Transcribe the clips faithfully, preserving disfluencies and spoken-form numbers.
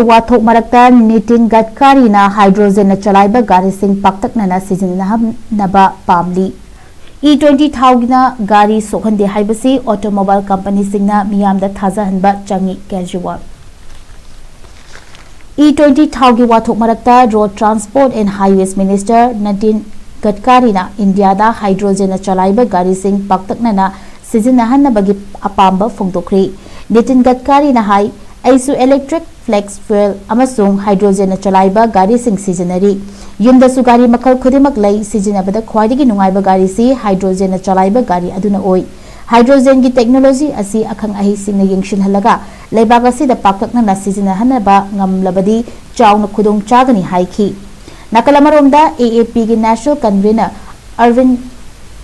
ꯋꯥꯊꯣꯛ ꯃꯔꯛꯇ ꯅꯤꯇꯤꯟ ꯒꯗꯀꯥꯔꯤꯅ ꯍꯥꯏꯗ꯭ꯔꯣꯖꯦꯟꯅ ꯆꯂꯥꯏꯕ ꯒꯥꯔꯤꯁꯤꯡ ꯄꯥꯛꯇꯛꯅꯅ ꯁꯤꯖꯤꯟꯅꯍꯟꯅꯕ ꯄꯥꯝꯂꯤ꯫ ꯏ ꯇ꯭ꯋꯦꯟꯇꯤ ꯊꯥꯎꯒꯤꯅ ꯒꯥꯔꯤ ꯁꯣꯛꯍꯟꯗꯦ ꯍꯥꯏꯕꯁꯤ ꯑꯣꯇꯣꯃꯣꯕꯥꯏꯜ ꯀꯝꯄꯅꯤꯁꯤꯡꯅ ꯃꯤꯌꯥꯝꯗ ꯊꯥꯖꯍꯟꯕ ꯆꯪꯏ꯫ ꯀꯦꯖꯔꯤꯋꯥꯜ꯫ ꯏ ꯇ꯭ꯋꯦꯟꯇꯤ ꯊꯥꯎꯒꯤ ꯋꯥꯊꯣꯛ ꯃꯔꯛꯇ Road Transport and Highways Minister Nitin ꯒꯗꯀꯥꯔꯤꯅ ꯏꯟꯗꯤꯌꯥꯗ ꯍꯥꯏꯗ꯭ꯔꯣꯖꯦꯟꯅ ꯆꯂꯥꯏꯕ ꯒꯥꯔꯤꯁꯤꯡ ꯄꯥꯛꯇꯛꯅꯅ ꯁꯤꯖꯤꯟꯅꯍꯟꯅꯕꯒꯤ ꯑꯄꯥꯝꯕ ꯐꯣꯡꯗꯣꯛꯈ꯭ꯔꯤ꯫ ꯅꯤꯇꯤꯟ ꯒꯗꯀꯥꯔꯤꯅ ꯍꯥꯏ, "ꯑꯩꯁꯨ electric flex fuel ꯑꯃꯁꯨꯡ ꯍꯥꯏꯗ꯭ꯔꯣꯖꯦꯟꯅ ꯆꯂꯥꯏꯕ ꯒꯥꯔꯤꯁꯤꯡ ꯁꯤꯖꯤꯟꯅꯔꯤ꯫ ꯌꯨꯝꯗꯁꯨ ꯒꯥꯔꯤ ꯃꯈꯜ ꯈꯨꯗꯤꯡꯃꯛ ꯂꯩ꯫ ꯁꯤꯖꯤꯟꯅꯕꯗ ꯈ꯭ꯋꯥꯏꯗꯒꯤ ꯅꯨꯡꯉꯥꯏꯕ ꯒꯥꯔꯤꯁꯤ ꯍꯥꯏꯗ꯭ꯔꯣꯖꯦꯟꯅ ꯆꯂꯥꯏꯕ ꯒꯥꯔꯤ ꯑꯗꯨꯅ ꯑꯣꯏ꯫ ꯍꯥꯏꯗ꯭ꯔꯣꯖꯦꯟꯒꯤ technology ꯑꯁꯤ ꯑꯈꯪ ꯑꯍꯩꯁꯤꯡꯅ ꯌꯦꯡꯁꯤꯜꯍꯜꯂꯒ ꯂꯩꯕꯥꯛ ꯑꯁꯤꯗ ꯄꯥꯛꯇꯛꯅꯅ ꯁꯤꯖꯤꯟꯅꯍꯟꯅꯕ ꯉꯝꯂꯕꯗꯤ ꯆꯥꯎꯅ ꯈꯨꯗꯣꯡ ꯆꯥꯒꯅꯤ" ꯍꯥꯏꯈꯤ꯫ ꯅꯥꯀꯜ ꯑꯃꯔꯣꯝꯗ, AAPꯒꯤ national convener ꯑꯔꯕꯤꯟ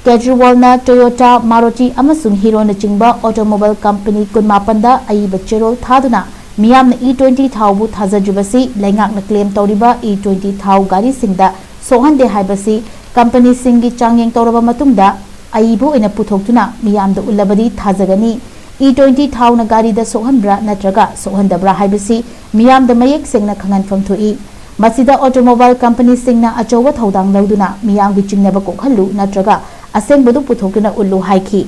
ꯀꯦꯖꯔꯤꯋꯥꯜꯅ Toyota, Maruti ꯑꯃꯁꯨꯡ ꯍꯤꯔꯣꯅꯆꯤꯡꯕ ꯑꯣꯇꯣꯃꯣꯕꯥꯏꯜ ꯀꯝꯄꯅꯤ ꯀꯨꯟꯃꯥꯄꯟꯗ ꯑꯏꯕ ꯆꯦꯔꯣꯜ ꯊꯥꯗꯨꯅ ꯃꯤꯌꯥꯝꯅ ꯏ ꯇ꯭ꯋꯦꯟꯇꯤ ꯊꯥꯎꯕꯨ ꯊꯥꯖꯗ꯭ꯔꯤꯕꯁꯤ ꯂꯩꯉꯥꯛꯅ claim ꯇꯧꯔꯤꯕ ꯏ ꯇ꯭ꯋꯦꯟꯇꯤ ꯊꯥꯎ ꯒꯥꯔꯤꯁꯤꯡꯗ ꯁꯣꯛꯍꯟꯗꯦ ꯍꯥꯏꯕꯁꯤ ꯀꯝꯄꯅꯤꯁꯤꯡꯒꯤ ꯆꯥꯡꯌꯦꯡ ꯇꯧꯔꯕ ꯃꯇꯨꯡꯗ ꯑꯏꯕ ꯑꯣꯏꯅ ꯄꯨꯊꯣꯛꯇꯨꯅ ꯃꯤꯌꯥꯝꯗ ꯎꯠꯂꯕꯗꯤ ꯊꯥꯖꯒꯅꯤ꯫ ꯏ ꯇ꯭ꯋꯦꯟꯇꯤ ꯊꯥꯎꯅ ꯒꯥꯔꯤꯗ ꯁꯣꯛꯍꯟꯕ꯭ꯔꯥ ꯅꯠꯇ꯭ꯔꯒ ꯁꯣꯛꯍꯟꯗꯕ꯭ꯔꯥ ꯍꯥꯏꯕꯁꯤ ꯃꯤꯌꯥꯝꯗ ꯃꯌꯦꯛ ꯁꯦꯡꯅ ꯈꯪꯍꯟꯐꯝ ꯊꯣꯛꯏ꯫ ꯃꯁꯤꯗ ꯑꯣꯇꯣꯃꯣꯕꯥꯏꯜ ꯀꯝꯄꯅꯤꯁꯤꯡꯅ ꯑꯆꯧꯕ ꯊꯧꯗꯥꯡ ꯂꯧꯗꯨꯅ ꯃꯤꯌꯥꯝꯒꯤ ꯆꯤꯡꯅꯕ ꯀꯣꯛꯍꯜꯂꯨ ꯅꯠꯇ꯭ꯔꯒ ꯑꯁꯦꯡꯕꯗꯨ ꯄꯨꯊꯣꯛꯇꯨꯅ ꯎꯠꯂꯨ ꯍꯥꯏꯈꯤ꯫